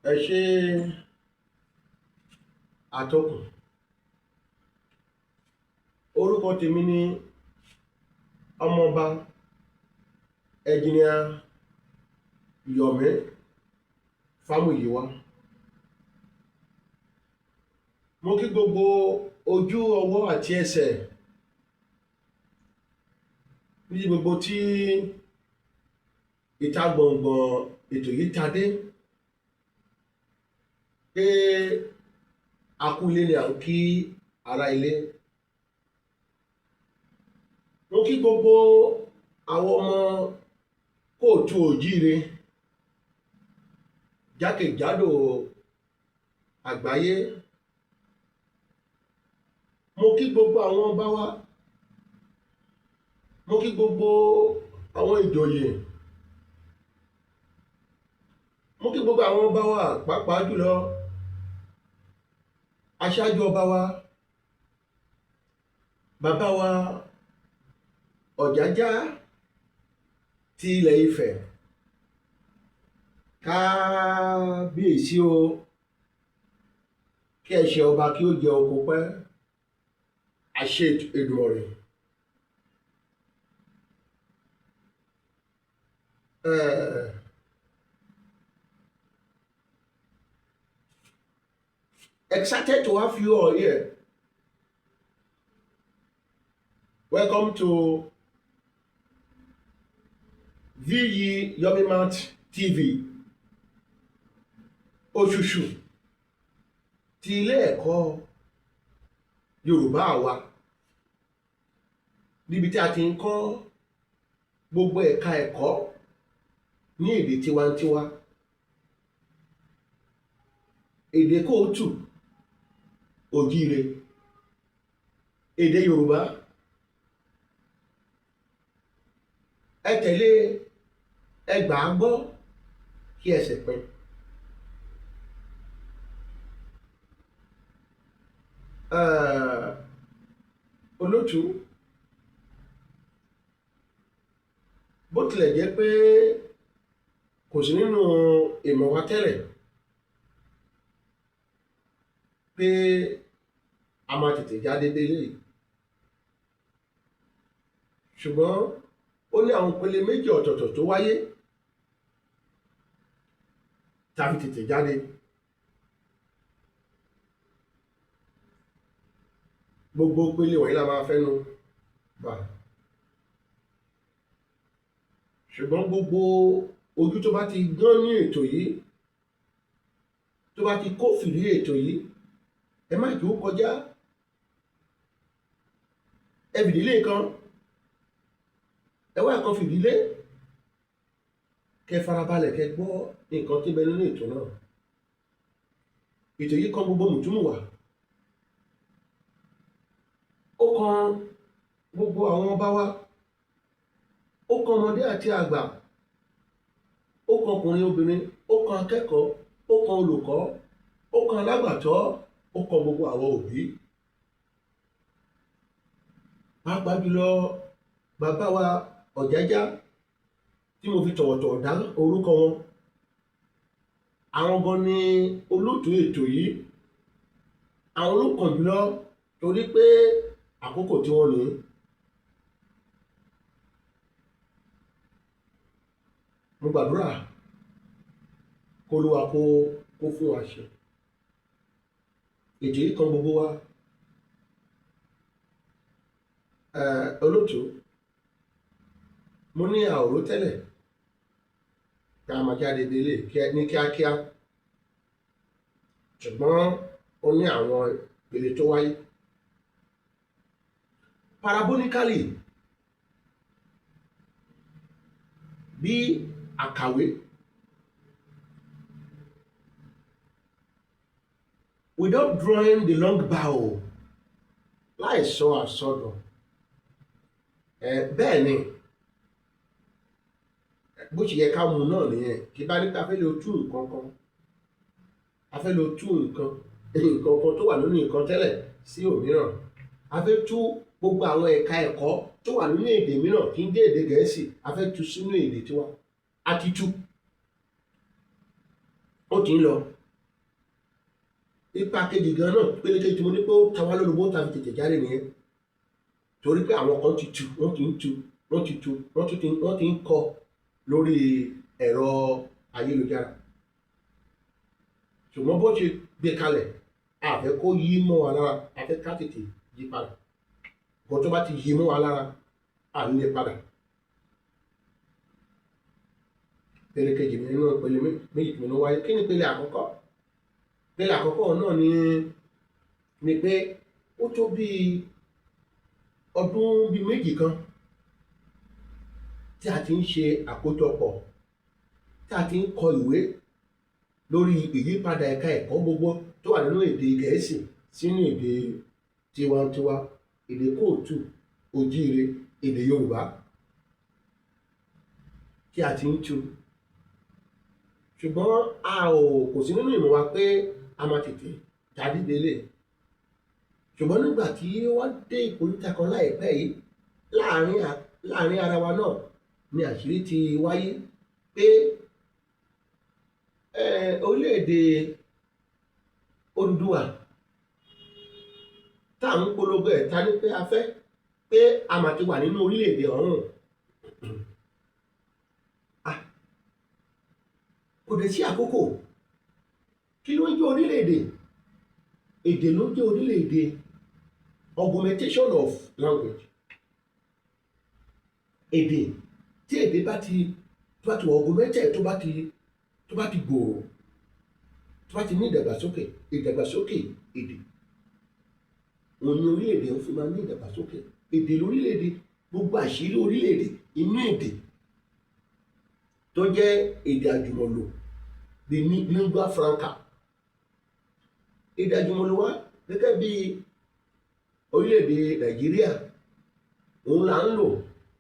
Ẹ ṣé atọ́kùn. Orúkọ tèmi ni Ọmọọba Ẹnginíà Yomi Fámúyìwá. Mo kí gbogbo ojú, ọwọ́ àti ẹsẹ̀ ní gbogbo tí ìta gbọ̀ngbọ̀n ètò yìí ta dé, pé a kú ilé ni à ń kí ará ilé. Mo kí gbogbo àwọn ọmọ káàárọ̀ oòjíire jákèjádò àgbáyé. Mo kí gbogbo àwọn ọba wa. Mo kí gbogbo àwọn ìjòyè. Mo kí gbogbo àwọn ọba wa, pàápàá jùlọ aṣáájú ọba wa, bàbá wa Ọ̀jájá ti ilẹ̀ Ifẹ̀. Kábíyèsí o, kí ẹṣin ọba kí ó jẹ oko pẹ́, àṣẹ Èdùmàrè. Excited to have you all here. Welcome to VE Yomimat TV. Òṣùṣù ti ilé ẹ̀kọ́ Yorùbá wa, níbi tí a ti ń kọ́ gbogbo ẹ̀ka ẹ̀kọ́ ní èdè tiwantiwa, èdè káàárọ̀ oòjíire, èdè Yorùbá. Ẹ tẹ̀lé, ẹ gbà á gbọ́, kí ẹ sì pín. Olótùú, bó tilẹ̀ jẹ́ pé kò sí nínú ìmọ̀ wa tẹ́lẹ̀ pé a máa tètè jáde délé yìí, ṣùgbọ́n ó ní àwọn ìpele méjì ọ̀tọ̀ọ̀tọ̀ tó wáyé tá a fi tètè jáde. Gbogbo ìpele wọ̀nyí la máa fẹ́nu bà, ṣùgbọ́n gbogbo ojú tó bá ti gán ní ètò yìí, tó bá ti kófìrí ètò yìí, ẹ má jẹ́ ó kọjá. Ẹ fìdílé nǹkan, ẹ wá nǹkan fìdílé, kẹ́ farabalẹ̀, kẹ́ gbọ́ nǹkan tí ń bẹ nínú ètò náà. Ètò yìí kan gbogbo mùtúmùwà, ó kan gbogbo àwọn ọba wa, ó kan ọmọdé àti àgbà, ó kan ọkùnrin, obìnrin, ó kan akẹ́kọ̀ọ́, ó kan olùkọ́, ó kan alágbàtọ́, ó kan gbogbo àwọn òbí, pàápàá jùlọ bàbá wa Ọ̀jájá tí mo fi tọ̀wọ̀tọ̀wọ̀ dá orúkọ wọn. Àwọn gan ni olóòtú ètò yìí, àwọn ló kàn jùlọ torí pé àkókò tí wọ́n ní. Mo gbàdúrà k'Olúwa kó fún wa ṣe. Ètò yìí kan gbogbo wa. Olóòtú, mo ní àwòrán tẹ́lẹ̀ ká máa jáde délé ní kíákíá, ṣùgbọ́n ó ní àwọn ìpele tó wáyé. Parabolically, bí àkàwé, without drawing the long bow, láì sọ àsọdùn ẹ, bẹ́ẹ̀ ni bó ṣe yẹ ká mú náà nìyẹn. Kí bá nípa a fẹ́ lè tú nǹkan kan, a fẹ́ lè tú nǹkan kan tó wà nínú nǹkan tẹ́lẹ̀ sí òmíràn, a fẹ́ tú gbogbo àwọn ẹ̀ka ẹ̀kọ́ tó wà nínú èdè mìíràn tí ń jẹ́ èdè Gẹ̀ẹ́sì, a fẹ́ tú sínú èdè tiwa. A ti tú. Ó ti ń lọ. Ipa kejì gan náà, pélé kejì tí mo ní pé ó ta wá lólobó ta fi tètè jáde nìyẹn, torí pé àwọn kan ti tu, wọ́n ti ń tu, wọ́n ti tu, wọ́n tún ti wọ́n ti ń kọ lórí ẹ̀rọ ayélujára. Ṣùgbọ́n bó ṣe gbé kalẹ̀, a fẹ́ kó yí mọ́ wa lára, a fẹ́ ká tètè yí padà. Nǹkan tó bá ti yí mọ́ wa lára, à ń lè padà. Pele kejì nínú pele méjì tí mo ní wáyé. Kí ni pele àkọ́kọ́? Pele àkọ́kọ́ náà ni pé ó tó bí ọdún bíi méjì kan tí a ti ń ṣe àkójọpọ̀, tí a ti ń kọ ìwé lórí ìyípadà ẹ̀ka ẹ̀kọ́ gbogbo tó wà nínú èdè Gẹ̀ẹ́sì sínú èdè tiwantiwa, èdè kóòtù òjíire, èdè Yorùbá tí a ti ń tu. Ṣùgbọ́n a ò kò sí nínú ìmọ̀ wa pé a máa tètè jáde délé. Ṣùgbọ́n nígbà tí wọ́n dé ìkóríta kan láìpẹ́ yìí, láàrin ara wa náà ni àṣírí ti wáyé pé orílẹ̀-èdè Odùduwà tá à ń polongo ẹ̀, ta ní pé a fẹ́ pé a máa ti wà nínú orílẹ̀-èdè ọ̀hún. Kò dẹ̀ sí àkókò. Kí ló ń jẹ́ orílẹ̀-èdè? Èdè ló ń jẹ́ orílẹ̀-èdè. Augmentation of language. Èdè, tí èdè bá ti wọ augmented, tó bá ti gbòòrò, tó bá ti ní ìdàgbàsókè, ìdàgbàsókè èdè, òun ni orílẹ̀-èdè ń fi máa ní ìdàgbàsókè. Èdè lórílẹ̀-èdè, gbogbo àṣírí orílẹ̀-èdè inú èdè tó jẹ́ èdè àjùmọ̀lò, the lingua franca. Èdè àjùmọ̀lò wa gẹ́gẹ́ bí orílẹ̀-èdè Nàìjíríà, òun là ń lò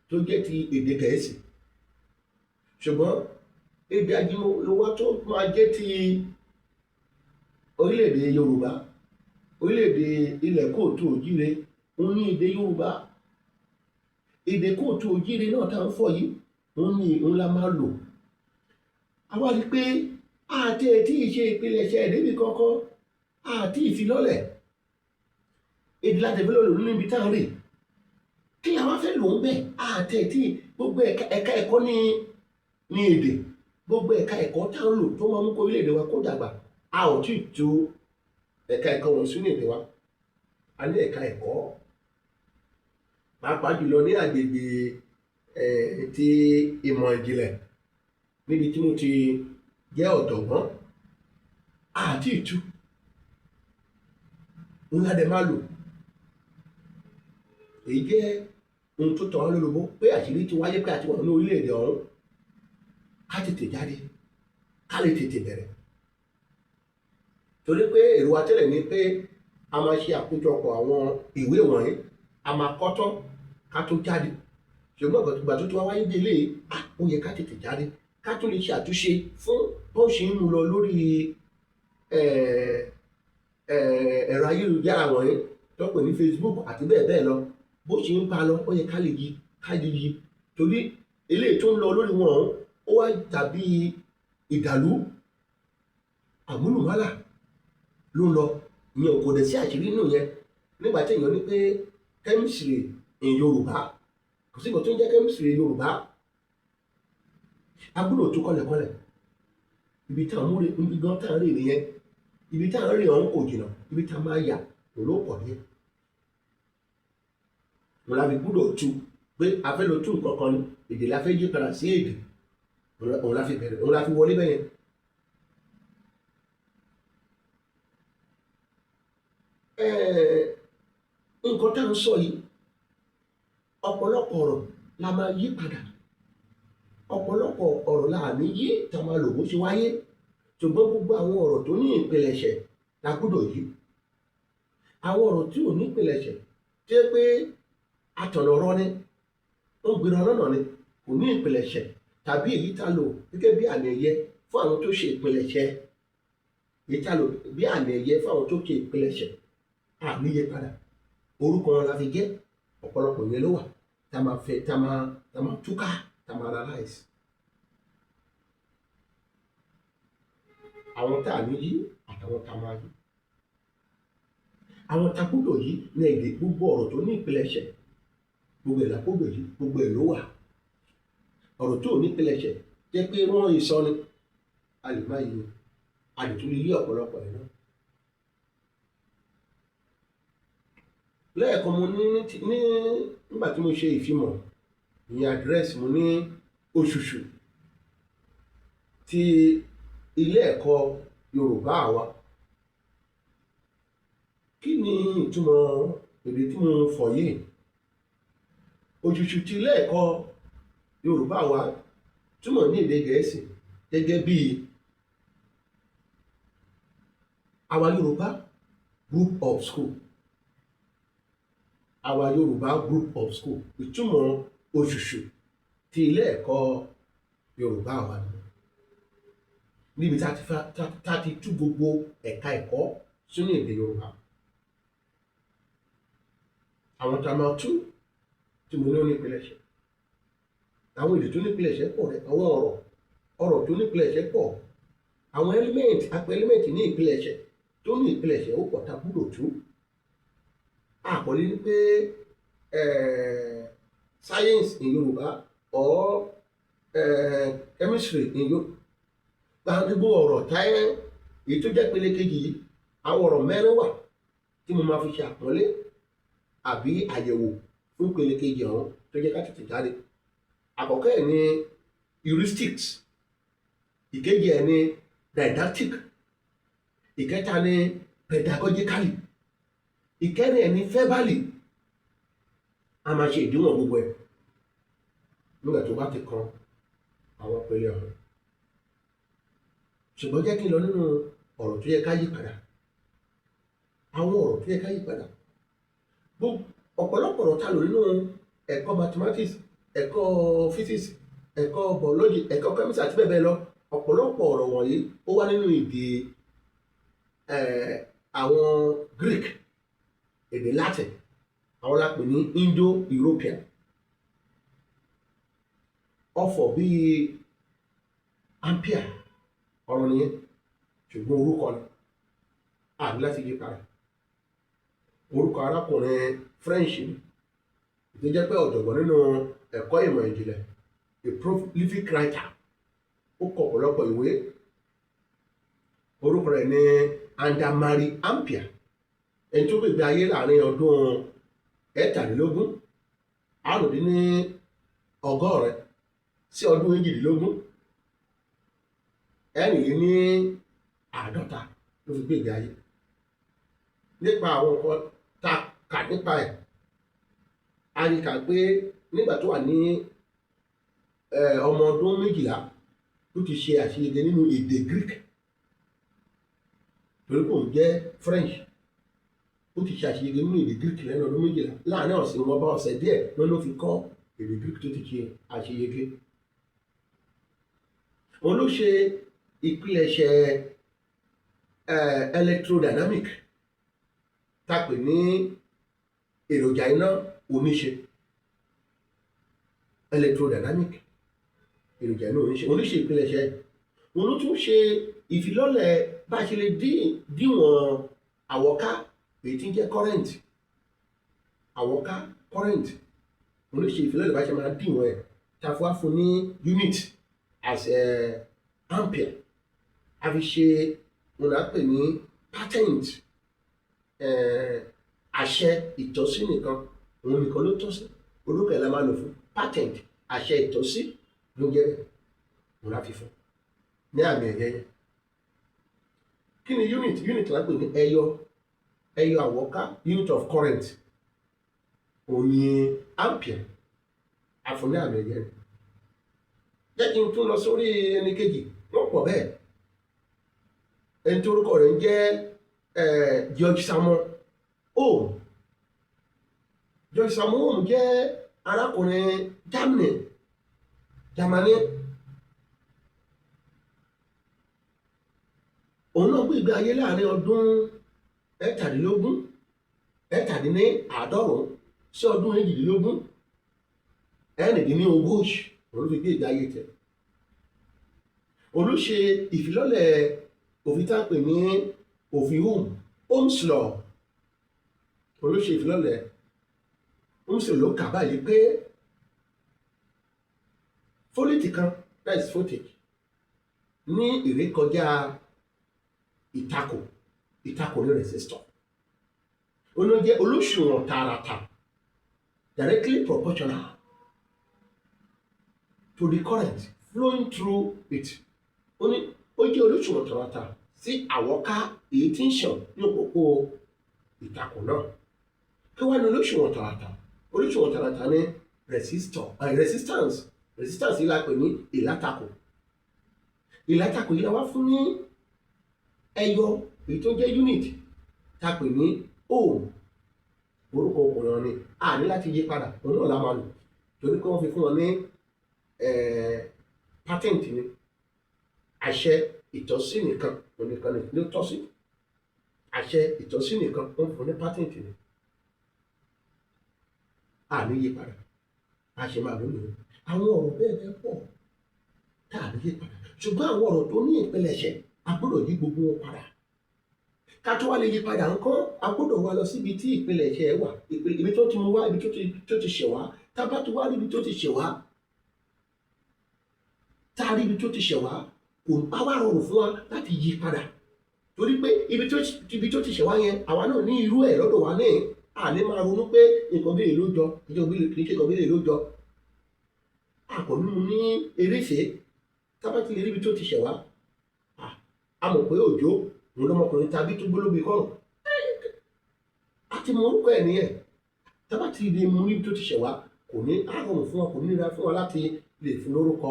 tó jẹ́ ti èdè Gẹ̀ẹ́sì. Ṣùgbọ́n èdè àjùmọ̀lò wa tó máa jẹ́ ti orílẹ̀-èdè Yorùbá, orílẹ̀-èdè ilẹ̀ kóòtù òjíire, òun ní èdè Yorùbá. Èdè kóòtù òjíire náà tá à ń fọ̀ yìí, òun ní òun la máa lò. A wá rí i pé àti ẹ̀ tí ì ṣe ìpilẹ̀ṣẹ̀ débi kankan, àti ìfilọ́lẹ̀ èdè láti fi lọ́lẹ̀ nínú ibi tá à ń rè. Kí la wá fẹ́ lò ń bẹ̀? Àti ẹ̀ tí gbogbo ẹ̀ka ẹ̀kọ́ ní èdè, gbogbo ẹ̀ka ẹ̀kọ́ tá à ń lò tó máa mú kó orílẹ̀-èdè wa kó dàgbà, a ò tí ì tú ẹ̀ka ẹ̀kọ́ wọn sínú èdè wa. A ní ẹ̀ka ẹ̀kọ́, pàápàá jùlọ ní agbègbè ti ìmọ̀ ìjìnlẹ̀ níbi tí mo ti jẹ́ ọ̀jọ̀gbọ́n, àti ìtú ńlá dẹ̀ máa lò. Èyí jẹ́ ohun tó tọ́ wá lólobó pé àṣírí ti wáyé pé a ti wà ní orílẹ̀-èdè ọ̀hún, ká tètè jáde, ká lè tètè bẹ̀rẹ̀. Torí pé èrò wa tẹ́lẹ̀ ni pé a máa ṣe àkójọpọ̀ àwọn ìwé wọ̀nyí, a máa kọ́ tán ká tó jáde. Ṣùgbọ́n ìgbà tó ti wá wáyé bí eléyìí, ó yẹ ká tètè jáde, ká tún lè ṣe àtúnṣe fún bó ṣe ń mú lọ lórí ẹ̀rọ ayélujára wọ̀nyí tó pè ní Facebook àti bẹ́ẹ̀ bẹ́ẹ̀ lọ. Bó ṣe ń bá lọ, ó yẹ ká lè yí, ká lè yí, torí eléyìí tó ń lọ lórí wọn ọ̀hún, ó wá dàbí ìdàlú àmúlùmálà ló ń lọ. Ìyẹn kò dẹ̀ sí àṣírí nínú yẹn. Nígbà tí èèyàn ní pé chemistry in Yorùbá, kò sí nǹkan tó ń jẹ́ chemistry Yorùbá. A gbọ́dọ̀ tó kọ́lẹ̀kọ́lẹ̀ ibi tá à ń múre, ibi gan tá à ń rè nìyẹn. Ibi tá à ń rè ọ̀hún kò jìnnà, ibi tá a máa yà kò ló pọ̀ díẹ̀. Wọn la fi gbọ́dọ̀ tu pé a fẹ́ lọ tún nǹkan kan ni, èdè la fẹ́ yí padà sí èdè. Òun la fi bẹ̀rẹ̀, òun la fi wọlé bẹ́yẹn. Nǹkan tá à ń sọ yìí, ọ̀pọ̀lọpọ̀ ọ̀rọ̀ la máa yí padà, ọ̀pọ̀lọpọ̀ ọ̀rọ̀ la ní yí tá a máa lò bó ṣe wáyé. Ṣùgbọ́n gbogbo àwọn ọ̀rọ̀ tó ní ìpilẹ̀ṣẹ̀ la gbọ́dọ̀ yí. Àwọn ọ̀rọ̀ tí ò ní ìpilẹ̀ṣẹ̀, tí ó pé atọ̀nà ọ̀rọ̀ ni, ó ń gbéra lọ́nà ni, kò ní ìpilẹ̀ṣẹ̀, tàbí èyí tá a lò gẹ́gẹ́ bí àmì ẹ̀yẹ fún àwọn tó ṣe ìpilẹ̀ṣẹ̀, èyí tá a lò bí àmì ẹ̀yẹ fún àwọn tó ṣe ìpilẹ̀ṣẹ̀, àní yí padà. Orúkọ wọn la fi jẹ́. Ọ̀pọ̀lọpọ̀ yẹn ló wà tá a máa fẹ́, tá a máa túká, tá a máa analyse. Àwọn tá a ní yí àtàwọn tá a máa yí. Àwọn tá a gbọ́dọ̀ yí ní èdè, gbogbo ọ̀rọ̀ tó ní ìpilẹ̀ṣẹ̀, gbogbo ẹ̀ la gbọ́dọ̀ yí, gbogbo ẹ̀ ló wà. Ọ̀rọ̀ tó ní ìpilẹ̀ṣẹ̀ jẹ́ pé wọ́n ìsọ ni, a lè má yí, a lè tún lè yí ọ̀pọ̀lọpọ̀ ẹ̀ náà. Lẹ́ẹ̀kan mo ní nígbà tí mo ṣe ìfimọ̀ ìyẹn àdírẹ́sì, mo ní òṣùṣù ti ilé ẹ̀kọ́ Yorùbá wa. Kí ni ìtumọ̀ èdè tí mo fọ̀ yìí? Òṣùṣù ti ilé ẹ̀kọ́ Yorùbá wa túmọ̀ ní èdè Gẹ̀ẹ́sì gẹ́gẹ́ bí Our Yorùbá Group of School. Our Yorùbá Group of School, ìtumọ̀ òṣùṣù ti ilé ẹ̀kọ́ Yorùbá wa ni. Níbi tá a ti tú gbogbo ẹ̀ka ẹ̀kọ́ sínú èdè Yorùbá. Àwọn tá a máa tú tí mo ní ó ní ìpilẹ̀ṣẹ̀. Àwọn èdè tó ní ìpilẹ̀ṣẹ̀ pọ̀ rẹ̀, àwọn ọ̀rọ̀ tó ní ìpilẹ̀ṣẹ̀ pọ̀. Àwọn ẹ́límẹ́ǹtì, apẹ ẹ́límẹ́ǹtì ní ìpilẹ̀ṣẹ̀ tó ní ìpilẹ̀ṣẹ̀ ó pọ̀ tá a gbúdọ̀ tú. Àkọlé ní pé science in Yorùbá or chemistry in Yorùbá. Gbogbo ọ̀rọ̀ táyé èyí tó jẹ́ pele kejì yìí, àwọn ọ̀rọ̀ mẹ́rin wà tí mo máa fi ṣe àpọ́nlé àbí àyẹ̀wò fún pele kejì ọ̀hún tó jẹ́ ká tètè jáde. Àkọ́kọ́ ẹ̀ ní heuristics, ìkejì ẹ̀ ní didactic, ìkẹta ní pedagogically, ìkẹrin ẹ̀ ní verbally. A máa ṣe ìdíwọ̀n gbogbo ẹ̀ nígbà tó bá ti kan àwọn pele ọ̀hún. Ṣùgbọ́n jẹ́ kí n lọ nínú ọ̀rọ̀ tó yẹ ká yí padà. Àwọn ọ̀rọ̀ tó yẹ ká yí padà. Ọ̀pọ̀lọpọ̀ ọ̀rọ̀ tá lò nínú ẹ̀kọ́ mathematics, ẹ̀kọ́ physics, ẹ̀kọ́ biology, ẹ̀kọ́ chemistry àti bẹ́ẹ̀ bẹ́ẹ̀ lọ. Ọ̀pọ̀lọpọ̀ ọ̀rọ̀ wọ̀nyí ó wá nínú èdè àwọn Greek, èdè Latin, àwọn la pè ní Indo-European. Ọ̀fọ̀ bíi ampere, ọ̀rọ̀ nìyẹn, ṣùgbọ́n orúkọ ni a ní láti yí padà. Orúkọ arákùnrin French ni tó jẹ́ pé ọ̀jọ̀gbọ́n nínú ẹ̀kọ́ ìmọ̀ ìjìnlẹ̀, a prolific writer, ó kọ ọ̀pọ̀lọpọ̀ ìwé. Orúkọ rẹ̀ ní Andamari Ampere, ẹni tó gbègbè ayé láàrin ọdún 185 sí ọdún 144 ló fi gbègbè ayé. Nípa àwọn nǹkan tá a kà nípa ẹ̀, a rí kà pé nígbà tó wà ní ọmọ ọdún 12 ló ti ṣe àṣeyege nínú èdè Greek, torí kò ń jẹ́ French. Ó ti ṣe àṣeyege nínú èdè Greek lẹ́nu ọdún 12, láàrin ọ̀sẹ̀ wọn bá ọ̀sẹ̀ díẹ̀ ló fi kọ́ èdè Greek tó ti ṣe àṣeyege. Òun ló ṣe ìpilẹ̀ṣẹ̀ electrodynamic tá a pè ní èròjà iná oníṣe. Electrodynamic, èròjà iná oníṣe, oníṣe ìpilẹ̀ṣẹ̀. Òun ló tún ṣe ìfilọ́lẹ̀ bá a ṣe lè díwọ̀n àwọ̀ká èyí tí ń jẹ́ current. Àwọ̀ká current, òun ló ṣe ìfilọ́lẹ̀ bá a ṣe máa díwọ̀n ẹ̀, tá a fi wá fún ní unit as ampere. A fi ṣe òun là ń pè ní patent, àṣẹ ìtọ́sí nìkan, òun nìkan ló tọ́ sí, orúkọ ẹ̀ la máa lò fún patent, àṣẹ ìtọ́sí ló ń jẹ́ bẹ́ẹ̀, òun la fi fún ní àmì ẹ̀yẹ yẹn. Kí ni unit? Unit la ń pè ní ẹyọ, ẹyọ àwọ̀ká, unit of current, òun ni ampere, a fún ní àmì ẹ̀yẹ. Jẹ́ kí n tún lọ sórí ẹni kejì, wọ́n pọ̀ bẹ́ẹ̀. Ẹni tí orúkọ rẹ̀ ń jẹ́ George Samuel Ohm. George Samuel Ohm jẹ́ arákùnrin Germany. Òun náà gbé ìgbé ayé láàrin ọdún 187 sí ọdún 138, òun ló fi gbé ìgbé ayé tẹ̀. Òun ló ṣe ìfilọ́lẹ̀ Òfin tá a pè ní òfin Ohm, Ohm's law, olóṣè ìfilọ́lẹ̀ Ohm's law ló kà báyìí pé fólítì kan, that is voltage, ní ìrékọjá ìtakò, ìtakò ní resistor, ó ló jẹ́ olóṣùwọ̀n tààràtà, directly proportional to the current flowing through it. Ó ní ó jẹ́ olóṣùwọ̀n tààràtà sí àwọ́ká èyí tí ń ṣàn ní òpópó ìtakò náà. Kí wá ní olóṣùwọ̀n tààràtà? Olóṣùwọ̀n tààràtà ní resistor, resistance. Resistance yìí la pè ní ìlátakò. Ìlátakò yìí la wá fún ní ẹyọ èyí tó jẹ́ unit tá a pè ní ohm. Orúkọ ọkùnrin ni a ní láti yí padà, òun náà la máa lò torí pé wọ́n fi fún wọn ní patent ni, àṣẹ ìtọ́sí nìkan, onìkan ló tọ́ sí àṣẹ ìtọ́sí nìkan, wọ́n fún ní patent ni, a ní yí padà, a ṣe máa lónìí. Àwọn ọ̀rọ̀ bẹ́ẹ̀ bẹ́ẹ̀ pọ̀ tá a ní yí padà, ṣùgbọ́n àwọn ọ̀rọ̀ tó ní ìpilẹ̀ṣẹ̀, a gbọ́dọ̀ yí gbogbo wọn padà. Ká tó wá lè yí padà ńkọ́, a gbọ́dọ̀ wá lọ síbi tí ìpilẹ̀ṣẹ̀ wà, ibi tó ti mú wá, ibi tó ti ṣẹ̀ wá. Tá a bá ti wá níbi tó ti ṣẹ̀ wá, tá a rí ibi tó ti ṣẹ̀ wá, kò bá wá rọrùn fún wa láti yí padà, torí pé ibi tó ti ṣẹ̀ wá yẹn, àwa náà ní irú ẹ̀ lọ́dọ̀ wa ní. A ní máa ronú pé nǹkan bí èlò jọ, kì í ṣe nǹkan bí èlò jọ, a kò ní mu ní eréṣe. Tá a bá ti lè rí ibi tó ti ṣẹ̀ wá, a mọ̀ pé Òjó òun lọmọkùnrin tàbí tó gbólóbi kọ́rùn, a ti mọ orúkọ ẹ̀ nìyẹn. Tá a bá ti lè mú níbi tó ti ṣẹ̀ wá, kò ní á rọrùn fún wa, kò ní nira fún wa láti lè fún lórúkọ,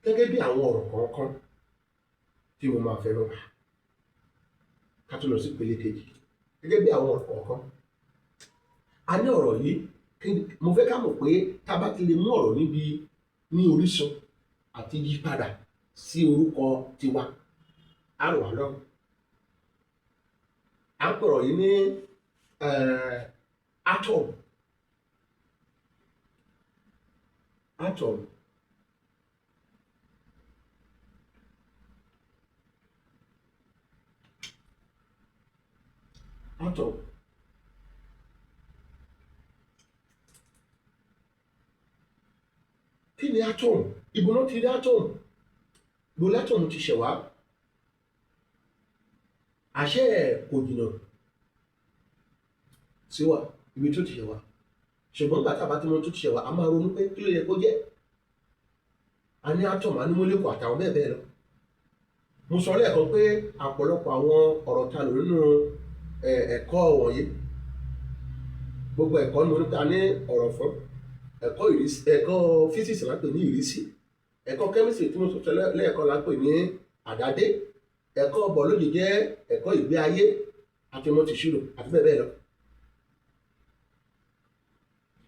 gẹ́gẹ́ bí àwọn ọ̀rọ̀ kọ̀ọ̀kan tí mo máa fẹ́ lọ́wọ́ ká tó lọ sí ìpele kejì. Gẹ́gẹ́ bí àwọn ọ̀rọ̀ kọ̀ọ̀kan, a ní ọ̀rọ̀ yìí, mo fẹ́ ká mọ̀ pé tá a bá ti lè mú ọ̀rọ̀ níbi ní orísun àti yí padà sí orúkọ tiwa, á rọ̀ wá lọ́rùn. À ń pọ̀rọ̀ yìí ní atom. Atom, atom. Kí ni atom? Ibo náà ti rí atom? Ibo l'atom ti ṣẹ̀ wá? Àṣẹ kò jìnnà sí wa ibi tó ti ṣẹ̀ wá, ṣùgbọ́n gbàtà bá ti mọ tó ti ṣẹ̀ wá, a máa ronú pé kí ló yẹ kó jẹ́. A ní atom, a ní molecule àtàwọn bẹ́ẹ̀ bẹ́ẹ̀ lọ. Mo sọ lẹ́ẹ̀kan pé ọ̀pọ̀lọpọ̀ àwọn ọ̀rọ̀ ta lò nínú ẹ̀kọ́ wọ̀nyí, gbogbo ẹ̀kọ́ ni mo ní pé a ní ọ̀rọ̀ fún. Ẹ̀kọ́ ìrísí, ẹ̀kọ́ physics la ń pè ní ìrísí. Ẹ̀kọ́ chemistry tí mo sọ lẹ́ẹ̀kan la ń pè ní àdádé. Ẹ̀kọ́ biology jẹ́ ẹ̀kọ́ ìgbé ayé àti mọ́ tìṣirò àti bẹ́ẹ̀ bẹ́ẹ̀ lọ.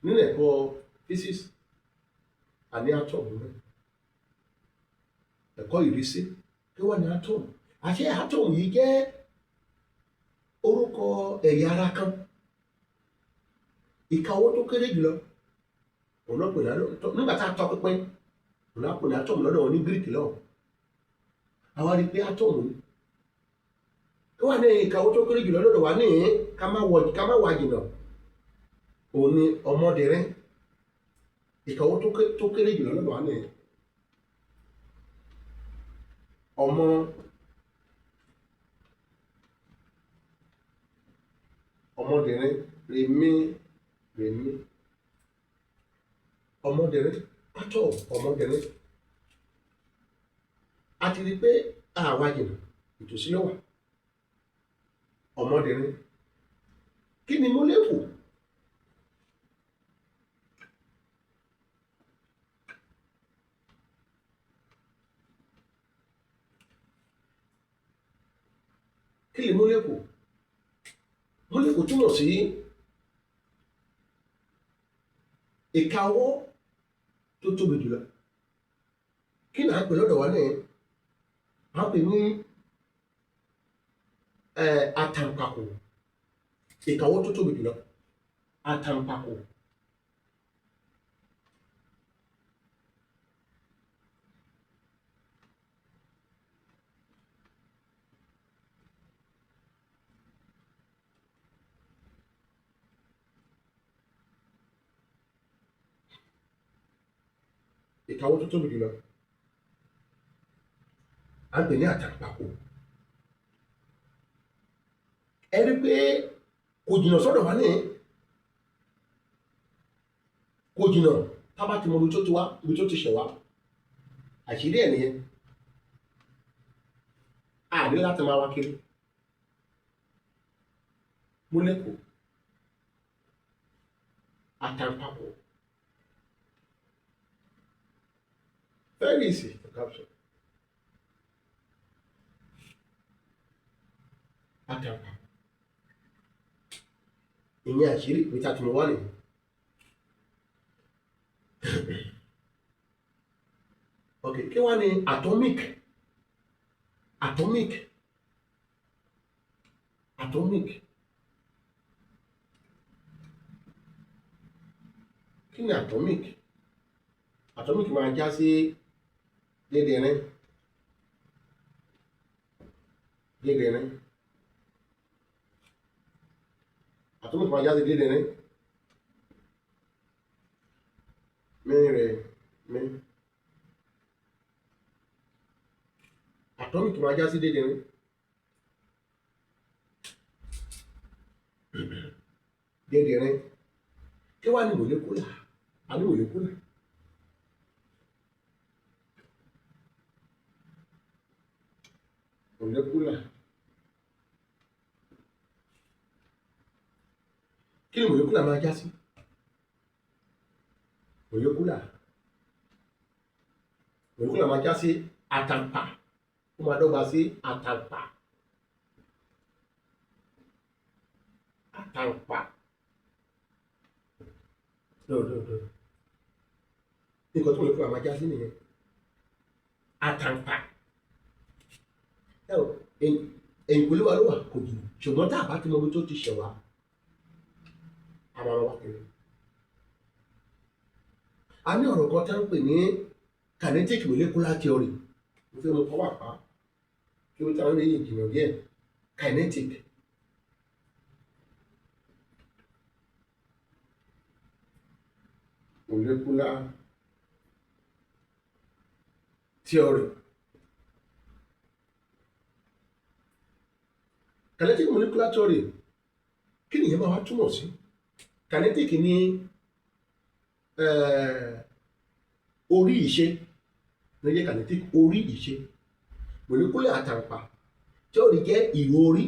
Nínú ẹ̀kọ́ physics, a ní atom rẹ̀. Ẹ̀kọ́ ìrísí, kí wọ́n ní atom? Àṣé atom yìí jẹ́ orúkọ ẹ̀yà ara kan, ìka ọwọ́ tó kéré jùlọ, òun náà pè ní atom. Nígbà tá a tọ́ pínpín, òun náà pè ní atom lọ́dọ̀ wọn ní Greek lọ́wọ́. Àwa rí i pé atom ni. Kí wọ́n ní ìka ọwọ́ tó kéré jùlọ lọ́dọ̀ wa ní, ká má wà jìnnà, òun ni ọmọdérín. Ìka ọwọ́ tó kéré jùlọ lọ́dọ̀ wa ní ọmọ ọmọdérín, rèmí rèmí, ọmọdérín, atom, ọmọdérín. A ti rí i pé àwa jìnnà, ìtòsí ló wà. Ọmọdérín. Kí ni molecule? Kí ni molecule? Molecule túmọ̀ sí ìka ọwọ́ tó tóbi jùlọ. Kí ni à ń pè lọ́dọ̀ wa ní? À ń pè ní àtàǹpàkò. Ìka ọwọ́ tó tóbi jùlọ, àtàǹpàkò. Ìka ọwọ́ tó tóbi jùlọ à ń pè ní àtàǹpàkò. Ẹ rí pé kò jìnnà sọ́dọ̀ wa ní, kò jìnnà. Tá bá ti mọ ibi tó ti wá, ibi tó ti ṣẹ̀ wá, àṣírí ẹ̀ nìyẹn. A ní láti máa wá kiri. Molecule, àtàǹpàkò, very easy to capture. Àtàǹpàkò, ìyẹn àṣírí ibi tá a ti mọ wá nìyẹn. Ok, kí wá ní atomic? Atomic, atomic, kí ni atomic? Atomic máa já sí dédérín, dédérín. Atomic máa já sí dédérín, mí rẹ̀ mí. Atomic máa já sí dédérín, dédérín. Kí wá ní molecular? A ní molecular. Molecular, kí ni molecular máa já sí? Molecular, molecular máa já sí àtàǹpà. Ó máa dọ́gba sí àtàǹpà, àtàǹpà. Lọ́dọọdọ, nǹkan tí molecular máa já sí nìyẹn, àtàǹpà. Ẹ ò ẹ̀yìn wa ló wà, kò jìnnà, ṣùgbọ́n tá a bá ti mọ ibi tó ti ṣẹ̀ wá, a máa wá kiri. A ní ọ̀rọ̀ kan tí wọ́n ń pè ní kinetic molecular theory. Mo fẹ́ mú kọ́ wà pa kí ó táwọn méjì jìnnà díẹ̀. Kinetic molecular theory. Kinetic molecular theory, kí nìyẹn máa wá túmọ̀ sí? Kinetic ní orí ìṣe ló jẹ́ kinetic, orí ìṣe. Molecular, àtàǹpà. Theory jẹ́ ìró orí.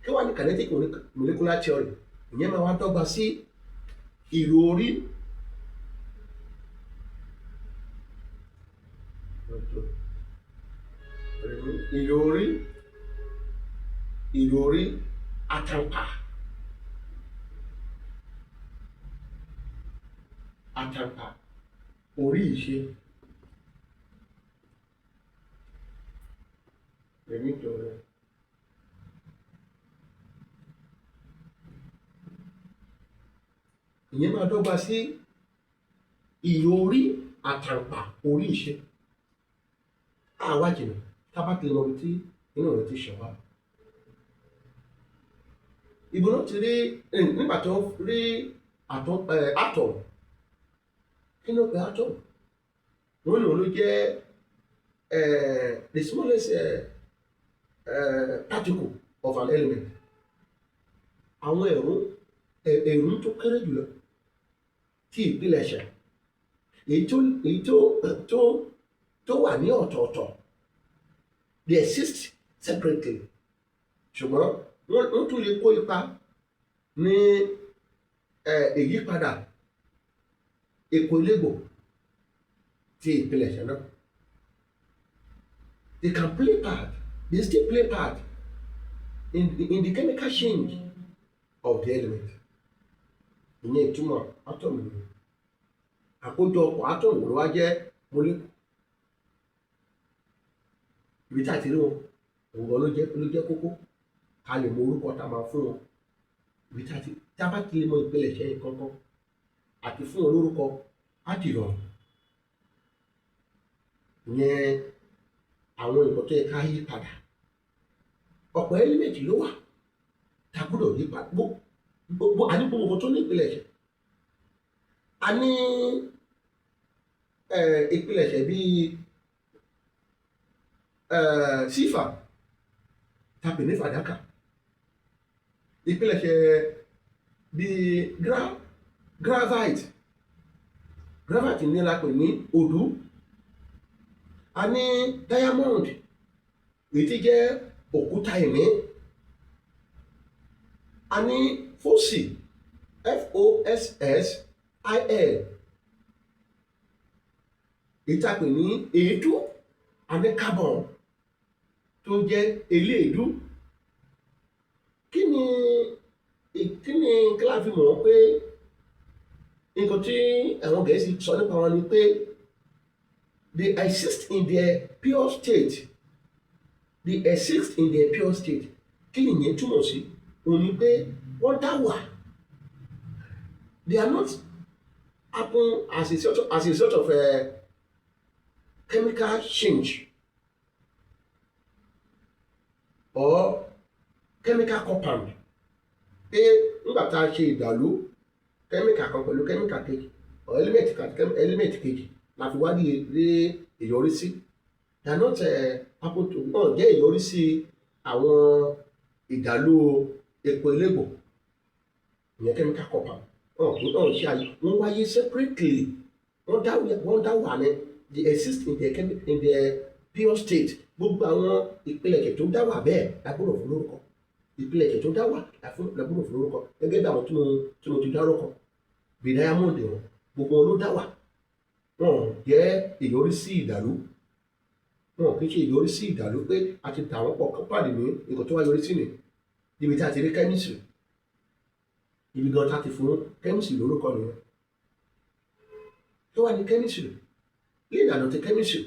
Kí wá ní kinetic molecular theory? Ìyẹn máa wá dọ́gba sí ìró orí ìró orí ìró orí àtàǹpà, àtàǹpà orí ìṣe. Èmi tó rẹ. Ìyẹn máa dọ́gba sí ìró orí àtàǹpà orí ìṣe. Àwa jìnnà tá a bá ti lè mọ ibi tí inú rẹ̀ ti ṣẹ̀ wá. Ìbò náà ti rí nígbà tó rí atom. Kí ló pe atom? Wọ́n ní òun ló jẹ́ the smallest particle of an element, àwọn ẹ̀rún ẹ̀rún tó kéré jùlọ tí ìpilẹ̀ṣẹ̀, èyí tó wà ní ọ̀tọ̀ọ̀tọ̀. They exist separately, ṣùgbọ́n wọ́n tún lè kó ipa ní ìyípadà epo elégbò tí ìpilẹ̀ṣẹ̀ náà. They can play part, they still play part in the chemical change of the element. Ìyẹn ìtumọ̀ atom nìyẹn. Àkójọpọ̀ atom ló wá jẹ́ molecule. Ibi tí a ti rí wọn, òun gan ló jẹ́ kókó ká lè mọ orúkọ tá a máa fún wọn. Ibi tí a ti tá a bá ti lè mọ ìpilẹ̀ṣẹ̀ yìí kankan àti fún wọn lórúkọ á di rọrùn. Ìyẹn àwọn nǹkan tó yẹ ká yí padà. Ọ̀pọ̀ element ló wà tá a gbọ́dọ̀ yí padà. Gbogbo àní gbogbo nǹkan tó ní ìpilẹ̀ṣẹ̀. A ní Ìpilẹ̀ṣẹ̀ bíi sífà tàbí ní fàdákà, ìpilẹ̀ṣẹ̀ bíi graphite, graphite ní la pè ní òdú. A ní diamond, èyí tí jẹ́ òkúta ìní. A ní fossil, fossil, èyí tí a pè ní èédú. A ní carbon tó jẹ́ eléèdú. Kí ni kí la fi mọ̀ pé nǹkan tí àwọn Gẹ̀ẹ́sì sọ nípa wọn ni pé they exist in their pure state? They exist in their pure state. Kí ni ìyẹn túmọ̀ sí? Òun ni pé wọ́n dá wà. They are not happen as a sort of a chemical change or chemical compound, pé nígbà tá a ṣe ìdàlú kẹ́míkà kan pẹ̀lú kẹ́míkà kejì or element kan àti element kejì la fi wá rí ìyọrísí. They are not happen to náà jẹ́ ìyọrísí àwọn ìdàlú epo elégbò, ìyẹn chemical compound. Wọn kì í náà ṣe àyè, wọ́n wáyé separately, wọ́n dá wà ní. They exist in their pure state. Gbogbo àwọn ìpilẹ̀ṣẹ̀ tó dá wà bẹ́ẹ̀ la gbọ́dọ̀ fún lórúkọ. Ìpilẹ̀ṣẹ̀ tó dá wà la gbọ́dọ̀ fún lórúkọ, gẹ́gẹ́ bí àwọn tí mo ti dárúkọ bí diamond wọn. Gbogbo wọn ló dá wà, wọn ò jẹ́ ìyọrísí ìdàlú, wọn kì í ṣe ìyọrísí ìdàlú pé a ti dà wọ́n pọ̀ kọ́pàdé ní nǹkan tó wá yọrí sí ni. Níbi tí a ti rí chemistry, ibi gan tá ti fún chemistry lórúkọ nìyẹn. Tó wà ní chemistry ní ìlànà ti chemistry,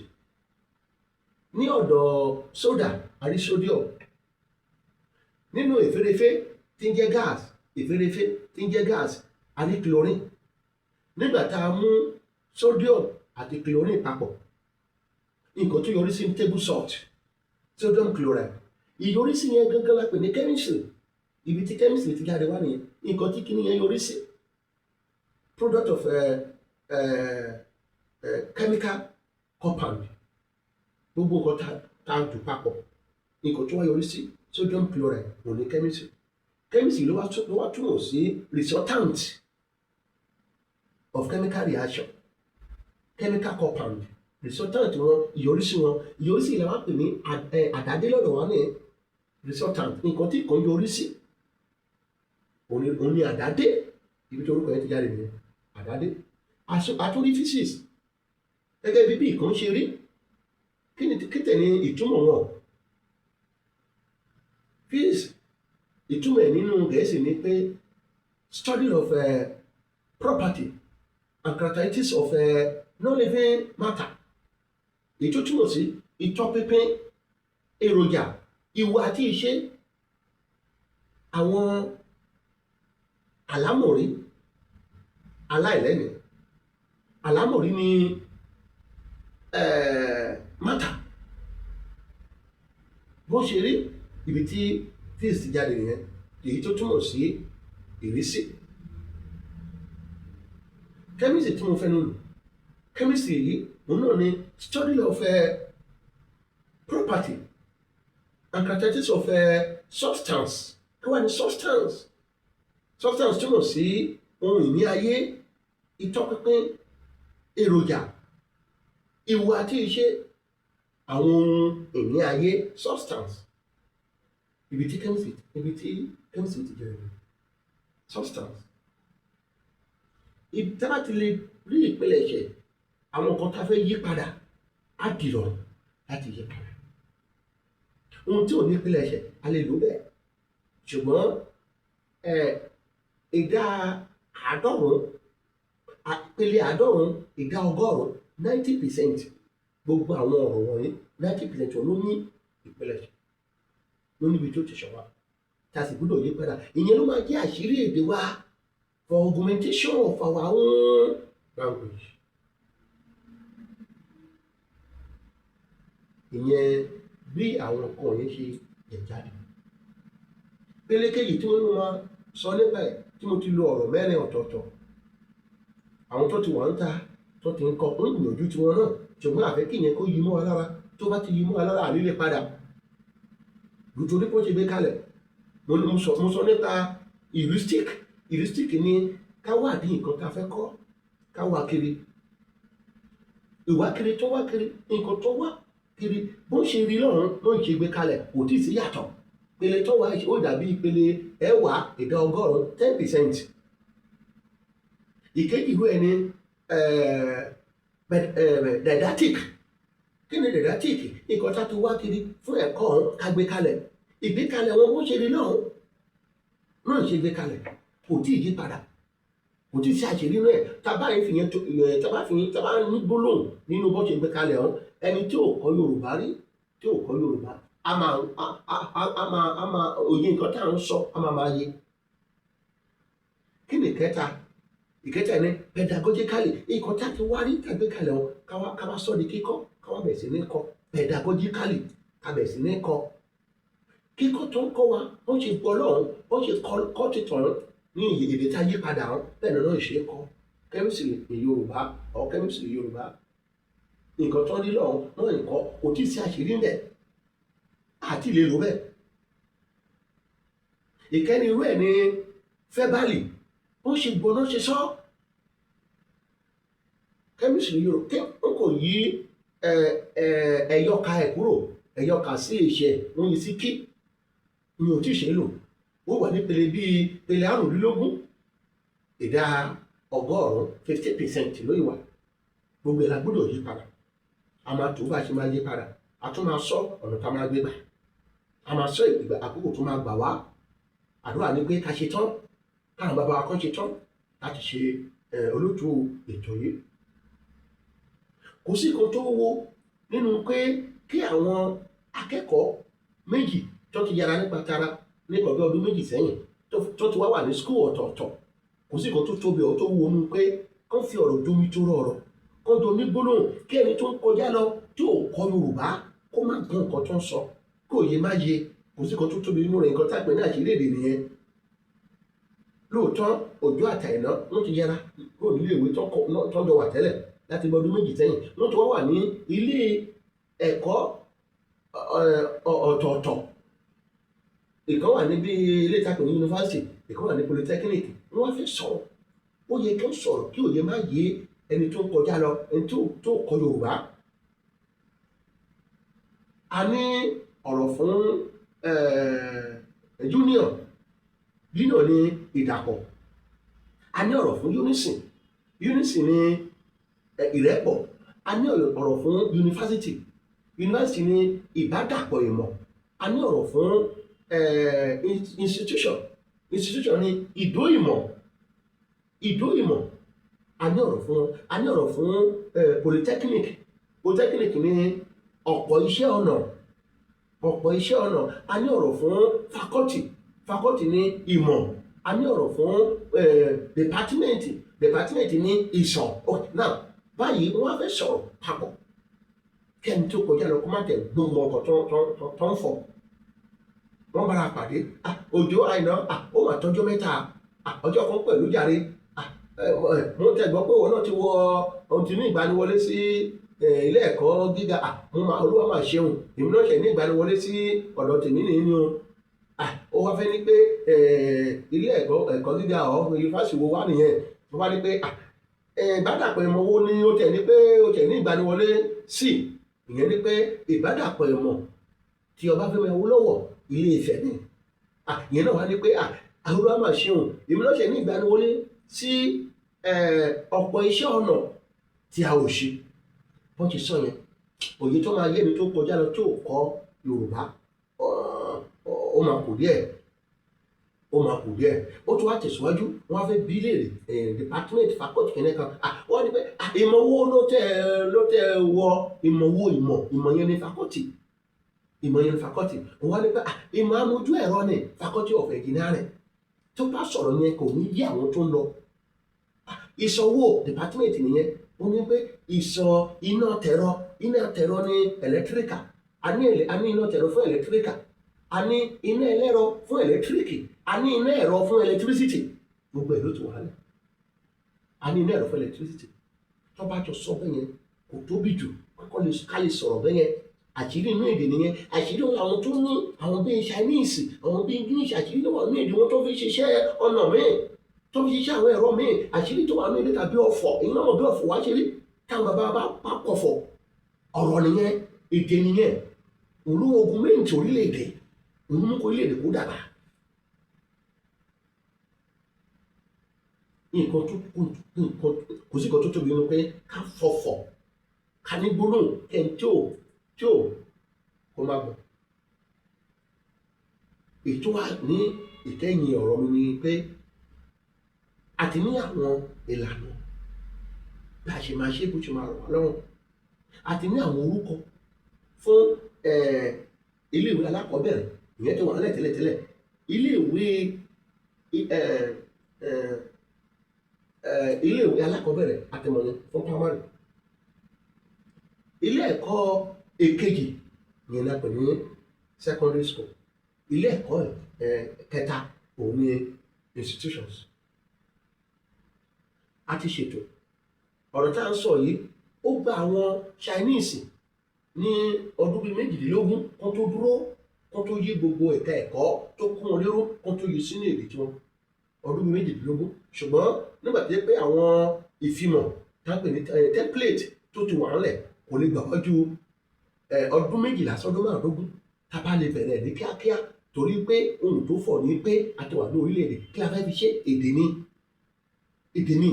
ní ọ̀dọ̀ soda, a rí sodium. Nínú èférefé tí ń jẹ́ gas, èférefé tí ń jẹ́ gas, a rí chlorine. Nígbà tá a mú sodium àti chlorine papọ̀, nǹkan tó yọrí sí ní table salt, sodium chloride. Ìyọrísí yẹn gangan la pè ní chemistry. Ibi tí chemistry ti jáde wá nìyẹn. Nǹkan tí kíní yẹn yọrí sí, product of chemical compound, gbogbo nǹkan tá a jù papọ̀, nǹkan tó wá yọrí sí sodium chloride, òun ní chemistry. Chemistry ló wá túmọ̀ sí resultant of chemical reaction, chemical compound, resultant wọn, ìyọrísí wọn. Ìyọrísí la wá pè ní àdádé lọ́dọ̀ wa ní resultant. Nǹkan tí kan yọrí sí, òun ni àdádé. Ibi tí orúkọ yẹn ti jáde nìyẹn, àdádé. Àtúrí physics, gẹ́gẹ́ bí bí nǹkan ṣe rí. Kí ni kí tẹ̀ ní ìtumọ̀ wọn? Physics, ìtumọ̀ ẹ̀ nínú Gẹ̀ẹ́sì ni pé study of property and characteristics of non-living matter, èyí tó túmọ̀ sí ìtọpinpin èròjà, ìwà àti ìṣe àwọn àlámọ̀rí aláìlẹ́mìí. Àlámọ̀rí ni matter bó ṣe rí. Ibi tí physics ti jáde nìyẹn, èyí tó túmọ̀ sí ìrísí. Chemistry tí mo fẹ́ nù lò, chemistry yìí, òun náà ni study of property and characteristics of substance. Kí wàá ní substance? Substance túmọ̀ sí ohun ìní ayé, ìtọpinpin èròjà, ìwà àti ìṣe àwọn ohun ìní ayé, substance. Ibi tí chemistry ti jẹ́ substance. Ibi tí a bá ti lè rí ìpilẹ̀ṣẹ̀ àwọn nǹkan tá a fẹ́ yí padà, á dìrọ̀rùn láti yí padà. Ohun tí ò ní ìpilẹ̀ṣẹ̀, a lè lò bẹ́ẹ̀, ṣùgbọ́n ìdá 90, ìpele 90, ìdá 100, 90%, gbogbo àwọn ọ̀rọ̀ wọ̀nyí, 90% ló ní ìpilẹ̀ṣẹ̀, ló níbi tó ti ṣọ̀ wá tá a sì gbọ́dọ̀ yí padà. Ìyẹn ló máa jẹ́ àṣírí èdè wa, for augmentation of our own language. Ìyẹn bí àwọn nǹkan yẹn ṣe jẹ̀ jáde. Pélékèyí tí wọ́n máa sọ nípa ẹ̀ tí mo ti lo ọ̀rọ̀ mẹ́rin ọ̀tọ̀ọ̀tọ̀, àwọn tó ti wà ń ta Tó ti ń kọ́ ń gbìyànjú tiwọn náà, ṣùgbọ́n àfẹ́ kí yẹn kó yí mọ́ wa lára. Tó bá ti yí mọ́ wa lára, àlè padà nítorí pé ó ṣe gbé kalẹ̀. Mo sọ nípa heuristic. Heuristic ni ká wádìí nǹkan tá a fẹ́ kọ́, ká wá kiri, ìwákiri tó wá kiri, nǹkan tó wá kiri, bó ṣe rí lọ́run ló ń ṣe gbé kalẹ̀, kò tí ì sí yàtọ̀. Ìpele tó wá, ó dàbí ìpele ẹwà ìdá 100, 10%. Ìkejì ìwé ẹni didactic. Kí ni didactic? Nǹkan tá a ti wá kiri fún ẹ̀kọ́ ọ̀hún, ká gbé kalẹ̀. Ìgbékalẹ̀ wọn, bó ṣe rí lọ́hùn náà ṣe gbé kalẹ̀, kò tí ì yí padà, kò tí ì sí àṣírí rẹ̀. Tábà yìí fi yẹn tó ẹ̀ tábà fi tábà ní gbólóhùn nínú bó ṣe gbé kalẹ̀ ọ̀hún, ẹni tí ò kọ́ Yorùbá rí, tí ò kọ́ Yorùbá, a máa òye nǹkan tá à ń sọ, a máa máa yé. Kí ni ìkẹta? Ìkẹta ni pedagogically. Nǹkan tá a ti wá rí tàgbé kalẹ̀ ọ̀hún, káwá sọ di kíkọ́, káwá bẹ̀rẹ̀ sí ní kọ́ pedagogically, ká bẹ̀rẹ̀ sí ní kọ́. Kíkọ́ tó ń kọ́ wa, wọ́n ṣe gbọ́ lọ́hùn, wọ́n ṣe kọ́ títàn ní èdè tá a yí padà hàn, bẹ́ẹ̀ náà ṣe é kọ́ chemistry ní Yorùbá or chemistry Yorùbá. Nǹkan tó ń rí lọ́hùn náà, nǹkan kò tí ì sí àṣírí ńbẹ̀ àti lè lò bẹ́ẹ̀. Ìkẹ́ni irú ẹ̀ ní verbally. Wọ́n ṣe gbọ́ náà ṣe sọ chemistry Yorùbá, kí wọ́n kò yí ẹ̀yọkà ẹ̀ kúrò, ẹ̀yọkà sí ìṣẹ̀, wọ́n yí sí kí ìyẹn ò tí ì ṣe é lò. Ó wà nípele bíi pele 25%, 50% ló wà. Gbogbo ẹ̀ la gbọ́dọ̀ yí padà. A máa tó bá a ṣe máa yí padà, a tún máa sọ ọ̀nà tá a máa gbé gbà, a máa sọ ìgbà àkókò tó máa gbà wá. Àdúrà ni pé ká ṣe tán, káwọn bàbá wa kan ṣe tán láti ṣe olóòtú ètò yìí. Kò sí kan tó wúwo nínú pé kí àwọn akẹ́kọ̀ọ́ méjì tó ti yára nípa tara ní nǹkan bí ọdún 2 sẹ́yìn, tó ti wá wà ní school ọ̀tọ̀ọ̀tọ̀, kò sí kan tó tóbi ọ̀ tó wúwo nínú pé kán fi ọ̀rọ̀ jomi tó rọrọ̀, kán jọ ní gbólóhùn, kí ẹni tó ń kọjá lọ tí ò kọ́ Yorùbá kó má gbọ́ nǹkan tó ń sọ, kó òye má yé. Kò sí kan tó tóbi nínú rẹ̀. Nǹkan tá a pè ní àṣírí èdè nìyẹn. Lóòótọ́, Òjó àtàìná wọ́n ti yẹra kúrò nílé ìwé tó jọ wà tẹ́lẹ̀ láti bí ọdún 2 sẹ́yìn. Wọ́n ti wá wà ní ilé ẹ̀kọ́ ọ̀tọ̀ọ̀tọ̀. Ìkan wà níbi ilé ìtàkùn ní yunifásitì, ìkan wà ní polytechnic. Wọ́n wá fẹ́ sọ̀rọ̀, ó yẹ kí wọ́n sọ̀rọ̀ kí òye má yé ẹni tó ń kọjá lọ, ẹni tó kọ́ Yorùbá. A ní ọ̀rọ̀ fún union. Union ní ìdàpọ̀. A ní ọ̀rọ̀ fún unison. Unison ní ìrẹ́pọ̀. A ní ọ̀rọ̀ fún university. University ní ìbádàpọ̀ ìmọ̀. A ní ọ̀rọ̀ fún institution. Institution ní ìdó ìmọ̀, ìdó ìmọ̀. A ní ọ̀rọ̀ fún, a ní ọ̀rọ̀ fún polytechnic. Polytechnic ní ọ̀pọ̀ iṣẹ́ ọnà, ọ̀pọ̀ iṣẹ́ ọnà. A ní ọ̀rọ̀ fún faculty. Faculty ní ìmọ̀. A ní ọ̀rọ̀ fún department. Department ní ìsọ̀. Okay, now báyìí, wọ́n á fẹ́ sọ̀rọ̀ papọ̀, kẹ́ni tó kọjá lọ kó má tẹ̀ gbọ́n ọkọ̀ tó ń fọ̀. Wọ́n bára pàdé. Ah, Òjó, Àìná, ah, ó mà tọ́jọ́ mẹ́ta. Ah, ọjọ́ kan pẹ̀lú jàre. Ah, mo tẹ̀ gbọ́ pé òun náà ti wọ ohun tí ní ìgbaniwọlé sí ilé ẹ̀kọ́ gíga. Ah, mo máa, Olúwa máa ṣeun, èmi náà ṣe ní ìgbaniwọlé sí ọ̀dọ̀ tèmi nìyí o. Ah, ó wá fẹ́ ní pé ilé ẹ̀kọ́ gíga ọ̀ yunifásitì wo wá nìyẹn? Mo wá ní pé ah, ìbádàpọ̀ ìmọ̀ wo ni ó tẹ̀ ní pé ó tẹ̀ ní ìgbaniwọlé sí? Ìyẹn ní pé ìbádàpọ̀ ìmọ̀ tí Ọbáfẹ́mi Awólọ́wọ̀, Ilé Ifẹ̀ ni. Ah, ìyẹn náà wá ní pé ah, Olúwa máa ṣeun, èmi náà ṣe ní ìgbaniwọlé sí ọ̀pọ̀ iṣẹ́ ọnà tí a ò ṣe. Wọ́n ti sọ yẹn, òye tó máa yé ni tó kọjá lọ tó kọ́ Yorùbá, ó máa kù díẹ̀, ó máa kù díẹ̀. Ó tún wá tẹ̀síwájú. Wọ́n á fẹ́ bí léèrè department, faculty kìnìún kan. Ah, wọ́n ní pé ah, ìmọ̀ wo ló tẹ̀ wọ ìmọ̀ wo? Ìmọ̀ yẹn ní faculty, ìmọ̀ yẹn ní faculty. Wọ́n á ní pé ah, ìmọ̀ amójú ẹ̀rọ ní faculty of engineering. Tó bá sọ̀rọ̀ yẹn, kò ní yé àwọn tó ń lọ. Ìsọwọ́ department nìyẹn. Wọ́n ní pé ìsọ̀ iná tẹ̀rọ, iná tẹ̀rọ ní electrical. A ní iná tẹ̀rọ fún electrical, a ní iná ẹlẹ́rọ fún electric, a ní iná ẹ̀rọ fún electricity. Gbogbo ẹ̀ ló ti wà lẹ̀. A ní iná ẹ̀rọ fún electricity. Tó bá sọ̀rọ̀ yẹn, òye tó máa yé ẹni tó kọjá lọ tí ò kọ́ Yorùbá, Tó bá jọ sọ bẹ́ẹ̀ yẹn, kò tóbi jù kọ́kọ́ lè ká lè sọ̀rọ̀ bẹ́ẹ̀ yẹn. Àṣírí inú èdè nìyẹn. Àṣírí àwọn tó ní àwọn bíi Chinese, àwọn bíi English, àṣírí tó wà ní èdè wọn tó fi ṣiṣẹ́ ọ̀nà míì, tó fi ṣiṣẹ́ àwọn ẹ̀rọ míì, àṣírí tó wà ní èdè tàbí ọ̀fọ̀. Èyí náà mọ̀ bí ọ̀fọ̀ wá ṣe rí táwọn bàbá bá bá pọ̀fọ̀. Ọ̀rọ̀ nìyẹn, èdè nìyẹn. Òun ogun méjì orílẹ̀-èdè, òun mú kó orílẹ̀-èdè kó dàgbà. Nǹkan tó nǹkan kò sí nǹkan tó tóbi nínú pé ká fọ̀fọ̀, ká ní gbólóhùn kẹ́ni tí ò kó má gbọ́. Èyí tó wà ní ìkẹyìn ọ̀rọ̀ mi ni pé a ti ní àwọn ìlànà bí a ṣe máa ṣe, bó ṣe máa rọ̀ wá lọ́rùn. A ti ní àwọn orúkọ fún iléèwé alákọ̀ọ́bẹ̀rẹ̀, ìyẹn tó wà nílẹ̀ tẹ́lẹ̀tẹ́lẹ̀. Iléèwé alákọ̀ọ́bẹ̀rẹ̀ àtẹ̀mọ̀yẹn fún primary. Ilé ẹ̀kọ́ èkejì ìyẹn la pè ní secondary school. Ilé ẹ̀kọ́ kẹta òun ni institutions. A ti ṣètò ọ̀rọ̀ tá à ń sọ yìí. Ó gba àwọn Chinese ní ọdún bíi 18 kán tó dúró, kán tó yí gbogbo ẹ̀ka ẹ̀kọ́ tó kún wọn lérò, kán tó yí sínú èdè tiwọn, ọdún bíi 18. Ṣùgbọ́n nígbà tó yẹ pé àwọn ìfimọ̀ tá ń pè ní template tó ti wà ńlẹ̀ kò lè gbà wájú ọdún 12 sọdún 15 tá a bá lè bẹ̀rẹ̀ ní kíákíá, torí pé ohun tó fọ̀ ní pé a ti wà ní orílẹ̀-èdè. Kí la fẹ́ fi ṣe? Èdè ni, èdè ni.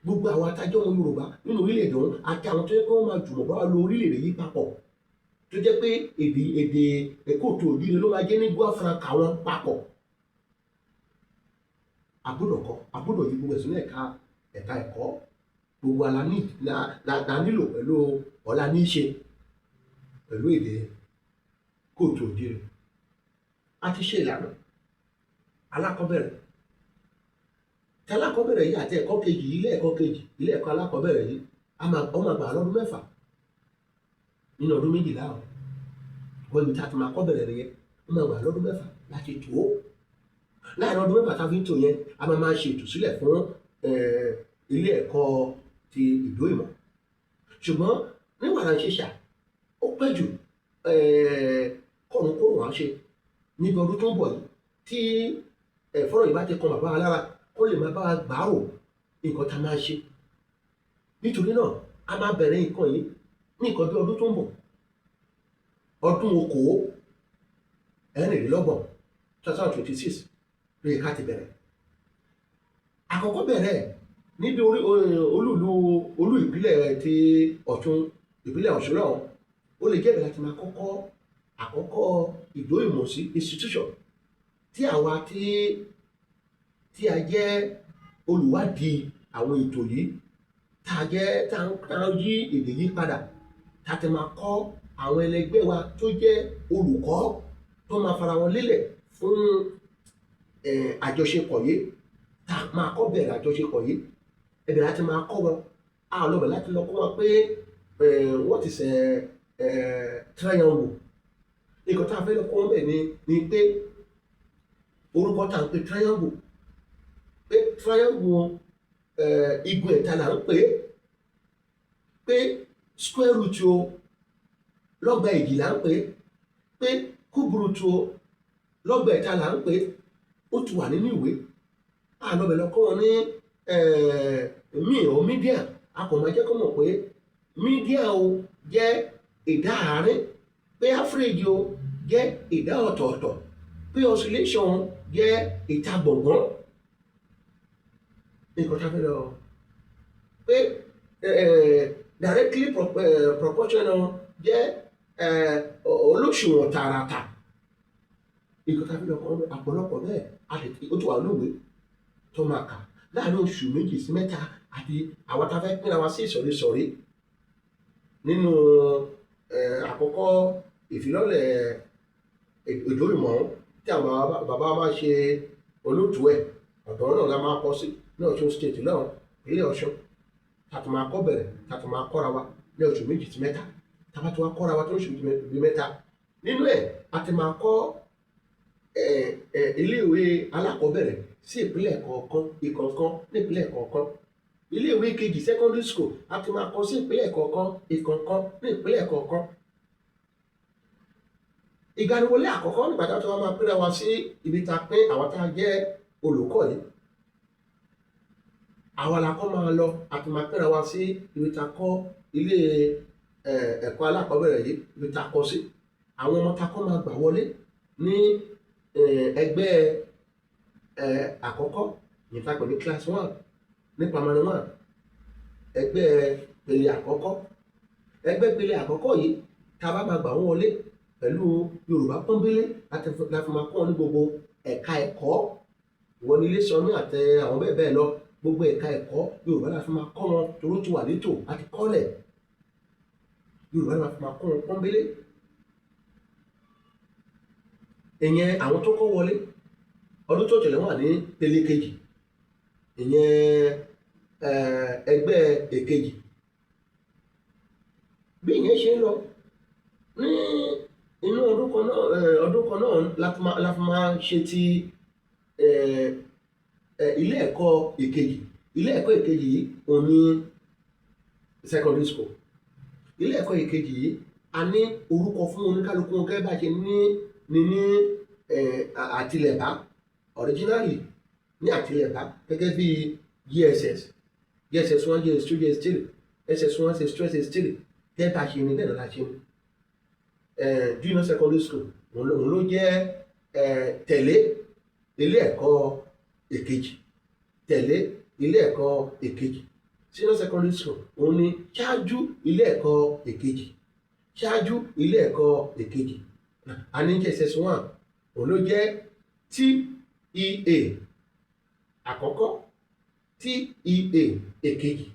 Gbogbo àwọn atajọ́ wọn Yorùbá nínú orílẹ̀-èdè ọ̀hún àti àwọn tó yẹ kí wọ́n máa jùmọ̀ bá wa lo orílẹ̀-èdè yìí papọ̀, tó jẹ́ pé èdè kóòtù òjúre ló máa jẹ́ ní lingua franca wọn papọ̀, àgbọ́dọ̀ kọ́, àgbọ́dọ̀ yí gbogbo ẹ̀sùn ní ẹ̀ka ẹ̀kọ́ gbogbo ala ní la nílò pẹ̀lú ọ̀la ní í ṣe pẹ̀lú èdè kóòtù òjúre. A ti ṣe ìlànà alákọ̀ọ́bẹ̀rẹ̀, tí alákọ̀ọ́bẹ̀rẹ̀ yìí àti ẹ̀kọ́ kejì, ilé ẹ̀kọ́ kejì, ilé ẹ̀kọ́ alákọ̀ọ́bẹ̀rẹ̀ yìí, a máa ọ máa gbà lọ́dún 6 nínú ọdún 12 o. Wọ́n ibi tí a ti máa kọ́ bẹ̀rẹ̀ nìyẹn. Ó máa gbà lọ́dún 6 láti tó. Láàrin ọdún 6 tá a fi ń tò yẹn, a máa máa ṣe ìtúsílẹ̀ fún ilé ẹ̀kọ́ ti ìdó ìmọ̀. Ṣùgbọ́n ní wàrà ṣíṣà, ó pẹ́ jù kọ́run kóró wá ṣe níbi ọdún tó ń bọ̀ yìí, tí fọ́nrán yìí bá ti kan bàbá wa lára, kó lè máa bá wa gbàrò nǹkan tá a máa ṣe. Nítorí náà, a máa bẹ̀rẹ̀ nǹkan yìí ní nǹkan bí ọdún tó ń bọ̀, ọdún 2026, 2026 ló yẹ ká ti bẹ̀rẹ̀. Àkọ́kọ́ bẹ̀rẹ̀ níbi orí olúùlú olú ìpínlẹ̀ ti Ọ̀ṣun, ìpínlẹ̀ Ọ̀ṣun náà. Ó lè jẹ́ bẹ̀rẹ̀ láti máa kọ́kọ́ àkọ́kọ́ ìdó ìmọ̀ sí institution tí àwa tí a jẹ́ olùwádìí àwọn ètò yìí, tá a jẹ́ tá a ń yí èdè yìí padà, tá a ti máa kọ́ àwọn ẹlẹgbẹ́ wa tó jẹ́ olùkọ́ tó máa fara wọn lélẹ̀ fún àjọṣepọ̀ yìí, tá a máa kọ́ bẹ̀rẹ̀ àjọṣepọ̀ yìí. Ẹ̀bẹ̀rẹ̀ láti máa kọ́ wọn. A lọ bẹ̀ láti lọ kọ́ wọn pé what is triangle. Nǹkan tá a fẹ́ lọ kọ́ wọn bẹ̀ ni pé orúkọ tá à ń pè triangle, pé triangle, igun ẹ̀ta là ń pè é, pé square root o, lọ́gba èjì là ń pè é, pé cube root o, lọ́gba ẹ̀ta là ń pè é. Ó ti wà nínú ìwé. A lọ bẹ̀ lọ kọ́ wọn ní mean or median. A kò máa jẹ́ kó mọ̀ pé median o jẹ́ ìdá àárín, pé average o jẹ́ ìdá ọ̀tọ̀ọ̀tọ̀, pé oscillation jẹ́ ìta gbọ̀ngbọ̀n. Nǹkan tá a fẹ́ lọ pé directly proportional jẹ́ olóṣùwọ̀n tààràtà. Nǹkan tá a fẹ́ lọ kọ́ àpọ̀lọpọ̀ bẹ́ẹ̀, a lè ó ti wà lóòwe tó máa kà láàrin oṣù 2 sí 3. Àti àwọn tá a fẹ́ pínra wa sí ìsọ̀rí sọ̀rí nínú àkọ́kọ́ ìfilọ́lẹ̀ èdè ìmọ̀ tí àwọn bàbá wa máa ṣe olóòtú ẹ̀, ọ̀dọ́ náà la máa kọ́ sí ní Ọ̀ṣun State náà, ìpínlẹ̀ Ọ̀ṣun, tá a ti máa kọ́ bẹ̀rẹ̀, tá a ti máa kọ́ra wa ní oṣù 2 sí 3. Tá a bá ti wá kọ́ra wa tó oṣù 2 sí 3 nínú ẹ̀, a ti máa kọ́ iléèwé alákọ̀ọ́bẹ̀rẹ̀ sí ìpínlẹ̀ kọ̀ọ̀kan, ìkọ̀ọ̀kan ní ìpínlẹ̀ kọ̀ọ̀kan. Iléèwé kejì, secondary school, a ti máa kọ sí ìpínlẹ̀ kọ̀ọ̀kan, ìkọ̀ọ̀kan ní ìpínlẹ̀ kọ̀ọ̀kan. Ìgbaniwọlé àkọ́kọ́, nígbà tí wọ́n máa pínra wa sí ibi tá a pín àwọn tá a jẹ́ olùkọ́ yìí, àwa la kọ́ máa lọ. A ti máa pínra wa sí ibi tá a kọ́ ilé ẹ̀kọ́ alákọ̀ọ́bẹ̀rẹ̀ yìí, ibi tá a kọ́ sí. Àwọn ọmọ tá a kọ́ máa gbà wọlé ní ẹgbẹ́ àkọ́kọ́ ní ta pè ní class one ní primary one, ẹgbẹ́ pele àkọ́kọ́. Ẹgbẹ́ pele àkọ́kọ́ yìí, tá a bá máa gbà wọ́n wọlé pẹ̀lú Yorùbá pọ́nbélé la fi máa kọ́ wọn ní gbogbo ẹ̀ka ẹ̀kọ́. Ìwọ ní ilé sọmí àtẹ àwọn bẹ́ẹ̀ bẹ́ẹ̀ lọ. Gbogbo ẹ̀ka ẹ̀kọ́, Yorùbá la fi máa kọ́ wọn, torí ó ti wà létò àti kọ́lẹ̀. Yorùbá la fi máa kọ́ wọn pọ́nbélé. Ìyẹn àwọn tó kọ́ wọlé. Ọdún tó tẹ̀lé wà ní pele kejì, ìyẹn ẹgbẹ́ èkejì. Bí ìyẹn ṣe ń lọ ní inú ọdún kan náà, la fi máa ṣe ti ilé ẹ̀kọ́ ìkejì. Ilé ẹ̀kọ́ ìkejì yìí, òun ní secondary school. Ilé ẹ̀kọ́ ìkejì yìí, a ní orúkọ fún oníkálukú wọn gẹ́gẹ́ bá ṣe ní àtilẹ̀bá, originally ní àtilẹ̀bá, gẹ́gẹ́ bí JSS, JSS 1, JSS 2, JSS 3, SS 1, SS 2, SS 3. Gẹ́gẹ́ bá ṣe ní, bẹ́ẹ̀ náà la ṣe ní junior secondary school. Òun ló jẹ́ tẹ̀lé ilé ẹ̀kọ́ èkejì, tẹ̀lé ilé ẹ̀kọ́ èkejì. Senior secondary school, òun ni ṣáájú ilé ẹ̀kọ́ èkejì, ṣáájú ilé ẹ̀kọ́ èkejì. A ní JSS 1, òun ló jẹ́ TEA àkọ́kọ́, TEA èkejì,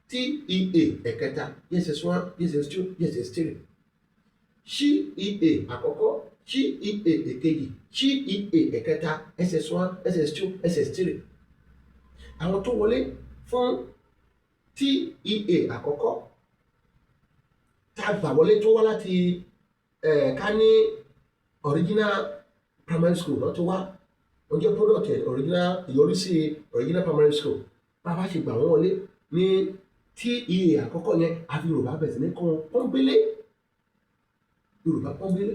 TEA ẹ̀kẹta, JSS 1, JSS 2, JSS 3. CEA àkọ́kọ́, CEA èkejì, CEA ẹ̀kẹta, SS 1, SS 2, SS 3. Àwọn tó wọlé fún TEA àkọ́kọ́ tá a gbà wọlé, tó wá láti ká ní original primary school náà tó wá, wọ́n jẹ́ product original, ìyọrísí original primary school. Bá a bá ṣe gbà wọ́n wọlé ní TEA àkọ́kọ́ yẹn, àfi Yorùbá bẹ̀rẹ̀ sí ní kọ́ wọn pọ́nbélé, Yorùbá pọ́nbélé.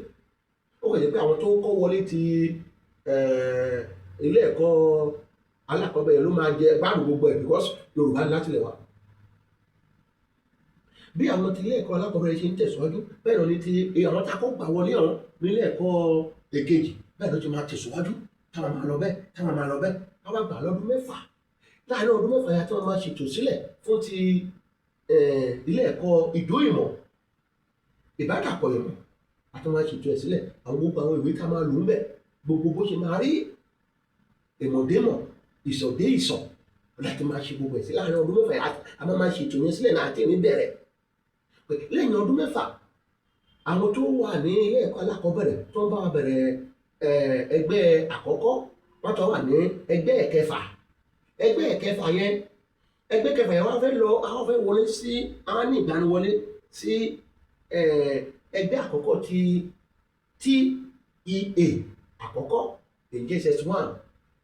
Ó kàn jẹ́ pé àwọn tó kọ́ wọlé ti ilé ẹ̀kọ́ alákọ̀ọ́bẹ̀rẹ̀ ló máa jẹ gbádùn gbogbo ẹ̀, because Yorùbá ní láti lè wá. Bí àwọn ti ilé ẹ̀kọ́ alákọ̀ọ́bẹ̀rẹ̀ ṣe ń tẹ̀síwájú, bẹ́ẹ̀ náà ni ti àwọn tá a kọ́ gbà wọlé ọ̀hún nílé ẹ̀kọ́ èkejì, bẹ́ẹ̀ ló ti máa tẹ̀síwájú, táwọn máa lọ bẹ́ẹ̀, táwọn máa lọ bẹ́ẹ̀. Àwọn àgbà lọ́dún 6. Láàárín ọdún 6 yẹn, tí wọ́n máa ṣètò sílẹ̀ fún ti ilé ẹ̀kọ́ ìdó ìmọ̀, ìbádàpọ̀ ìmọ̀, àti wọ́n máa ṣètò ẹ̀ sílẹ̀, àwọn gbogbo àwọn ìwé tá a máa lò ń bẹ̀, gbogbo bó ṣe máa rí, ìmọ̀démọ̀, ìsọ̀dé ìsọ̀, láti máa ṣe gbogbo ẹ̀ sí láàárín ọdún 6. A máa ṣètò yẹn sílẹ̀ náà àti ní bẹ̀rẹ̀. Lẹ́yìn ọdún 6, àwọn tó wà ní ilé ẹ̀kọ́ alákọ̀ọ́bẹ̀rẹ̀ tó ń bá wa bẹ̀rẹ̀ ẹgbẹ́ àkọ́kọ́, wọ́n tó wà ní ẹgbẹ́ ẹ̀kẹfà. Ẹgbẹ́ ẹ̀kẹfà yẹn, ẹgbẹ́ kẹfà yẹn, wọ́n fẹ́ lọ, àwọn fẹ́ wọlé sí, àwọn ní ìgbaniwọlé sí ẹgbẹ́ àkọ́kọ́ ti TEA àkọ́kọ́, èyí JSS 1.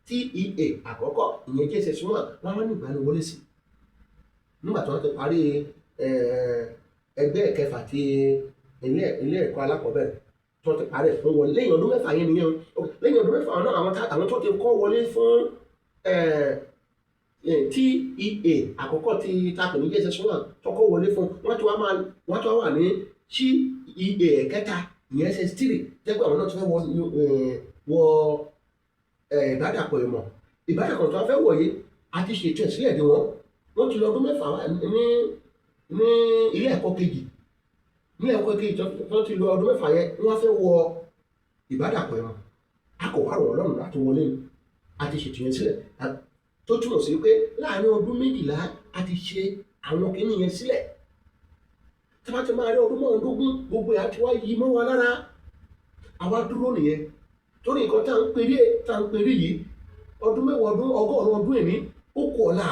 TEA àkọ́kọ́, ìyẹn JSS 1, wọ́n wá ní ìgbaniwọlé sí nígbà tí wọ́n ti parí ẹgbẹ́ ẹ̀kẹfà ti ilé ẹ̀kọ́ alákọ̀ọ́bẹ̀rẹ̀ tó ti parí fún wọlé lẹ́yìn ọdún 6 yẹn nìyẹn o. Lẹ́yìn ọdún 6 náà, àwọn tó ti kọ́ wọlé fún TEA àkọ́kọ́ ti ta pè ní JSS 1, tó kọ́ wọlé fún wọ́n, ti wá máa wọ́n ti wá wà ní TEA ẹ̀kẹta, ìyẹn SS 3, jẹ́ pé àwọn náà ti fẹ́ wọ ìbádàpọ̀ ìmọ̀. Ìbádàpọ̀ tó wá fẹ́ wọ̀ yìí, a ti ṣètò ẹ̀ sílẹ̀ dé wọn. Wọ́n ti lọ ọdún 6 wá ní ilé ẹ̀kọ́ kejì. Ní ẹ̀kọ́ kejì tó ti lọ ọdún 6 yẹn, wọ́n fẹ́ wọ ìbádàpọ̀ ìmọ̀. A kò wá rọ̀ wọ́n lọ́rùn láti wọlé ni. A ti ṣètò yẹn sílẹ̀, tó túmọ̀ sí pé láàárín ọdún 12, a ti ṣe àwọn kinní yẹn sílẹ̀. Tí wọ́n ti máa rí ọdún 15, gbogbo ẹ̀ á ti wá yí mọ́ wa lára. Àwa dúró nìyẹn, torí nǹkan tá à ń perí yìí, ọdún 10, ọdún 100 ọdún èní, ó kù ọ̀la.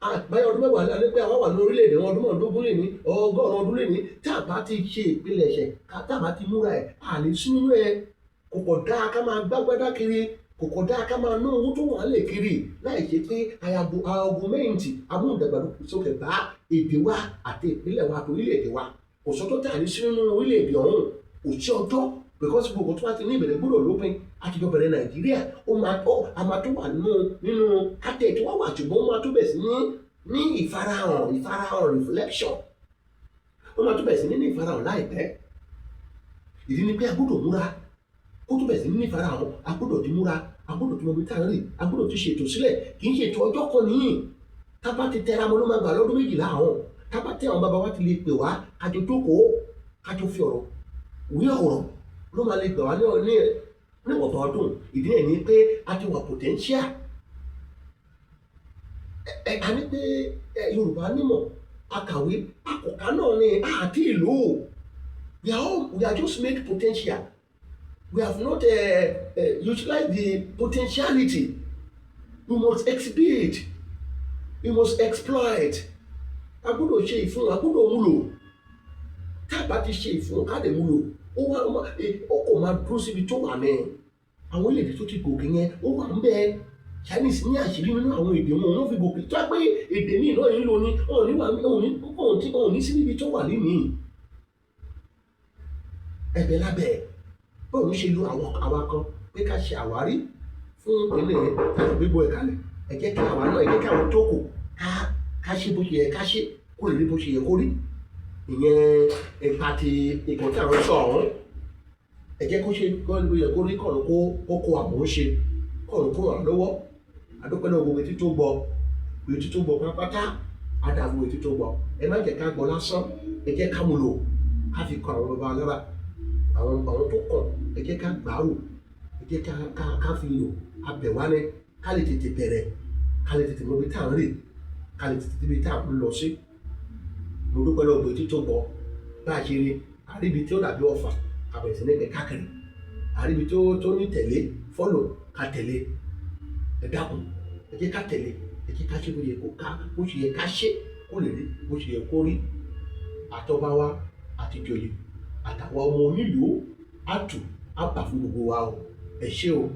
Àgbáyé ọdún 10 la ní pé àwa wà ní orílẹ̀-èdè wọn. Ọdún 15 lè ní, 100 ọdún lè ní. Tá a bá ti ṣe ìpilẹ̀ṣẹ̀, tá a bá ti múra ẹ̀, à lè sí nínú ẹ̀. Kò pọ̀ dáa ká máa gbágbádá kiri. Kò kọjá ká máa ná owó tó wà lè kiri láì ṣe pé ayago augment amúdàgbàsókè bá èdè wa àti ìpínlẹ̀ wa àti orílẹ̀-èdè wa. Kò sọ́jọ́ tí a ní sí nínú orílẹ̀-èdè ọ̀hún, kò sí ọjọ́, because gbogbo tó bá ti ní ìbẹ̀rẹ̀ gbọ́dọ̀ lópin. Àtijọ́ bẹ̀rẹ̀ Nàìjíríà, ó máa ó a máa tó wà nínú àtẹ̀ tó wà wà, ṣùgbọ́n ó máa tó bẹ̀ sí ní ìfarahàn, reflection. Ó máa tó bẹ̀ sí ní ìfarahàn láìpẹ́. Ìdí ni pé a gbọ́dọ̀ múra kó tó bẹ̀ sí ní ìfarahàn. A gbọ́dọ̀ ti múra, a gbọ́dọ̀ ti mọ ibi tá à ń rìn, a gbọ́dọ̀ ti ṣètò sílẹ̀. Kì í ṣètò ọjọ́ kan nìyí. Tá bá ti tẹra mọ́ ló máa gbà lọ́dún 12 àwọn. Tá bá tẹ àwọn bàbá wa ti lè pè wá, kájọ jókòó, kájọ fi ọ̀rọ̀ wí ọ̀rọ̀, ló máa lè gbà wá ní ọ̀pọ̀ ọdún. Ìdí ẹ̀ ni pé a ti wà potential. Ẹ a ní pé Yorùbá nímọ̀, akàwé, akọ̀ká náà ni àti ìlú. We are just make potential. We have not utilized the potentiality. We must exhibit, we must exploit. A gbọ́dọ̀ ṣe ìfún, a gbọ́dọ̀ múlò. Tá a bá ti ṣe ìfún, ká lè múlò, ó wá ó kò máa dúró síbi tó wà ní. Àwọn orílẹ̀-èdè tó ti gòkè yẹn, ó wà ń bẹ́ẹ̀. Chinese ní àṣírí nínú àwọn èdè wọn, wọ́n fi gòkè tó pé èdè míì náà ń lò ní wọn ò ní wà wọn ò ní wọn ò ní sí níbi tó wà lénìí. Ẹ̀bẹ̀ lábẹ́ bóun ṣe lo àwọn àwa kan pé ká ṣe àwárí fún ìpínlẹ̀ tàbí gbígbó ẹ̀ kalẹ̀. Ẹ jẹ́ kí àwa náà, ẹ jẹ́ kí àwọn tó kù ká ṣe bó ṣe yẹ ká ṣe, kó lè rí bó ṣe yẹ kó rí. Ìyẹn ipa ti ìkan tí àwọn sọ ọ̀hún. Ẹ jẹ́ kó ṣe kó yẹ kó rí, kọ̀ọ̀nù kó àmọ́ ṣe kọ̀ọ̀nù kó ràn lọ́wọ́. Adúpẹ́ lọ́wọ́ gbogbo etí tó gbọ́, gbogbo etí tó gbọ́ pátápátá. Adàbò etí tó gbọ́, ẹ má jẹ́ ká gbọ́ lásán, ẹ jẹ́ ká mú lò, ká fi kọ àwọn baba lára, àwọn tó kàn. Ẹ jẹ́ ká gbàrò, ẹ jẹ́ ká fi lò abẹ̀wálẹ̀, ká lè tètè bẹ̀rẹ̀, ká lè tètè mọ ibi tá à ń rè, ká lè tètè débi tá à ń lọ sí. Mo dúpẹ́ lọ́wọ́ gbogbo etí tó gbọ́. Bá a ṣe rí àríbi tí ó dàbí ọfà, ká bẹ̀rẹ̀ sí ní pẹ́ káàkiri. Àríbi tó ní tẹ̀lé, follow, ká tẹ̀lé. Ẹ dákun, ẹ jẹ́ ká tẹ̀lé, ẹ jẹ́ ká ṣe bó yẹ kó ká bó ṣe yẹ ká ṣe, kó lè rí bó ṣe yẹ kó rí. Àtọba wa àti ìjòyè àtàwọn ọmọ onílùú, àtù àbà fún gbogbo wa o. Ẹ ṣé o.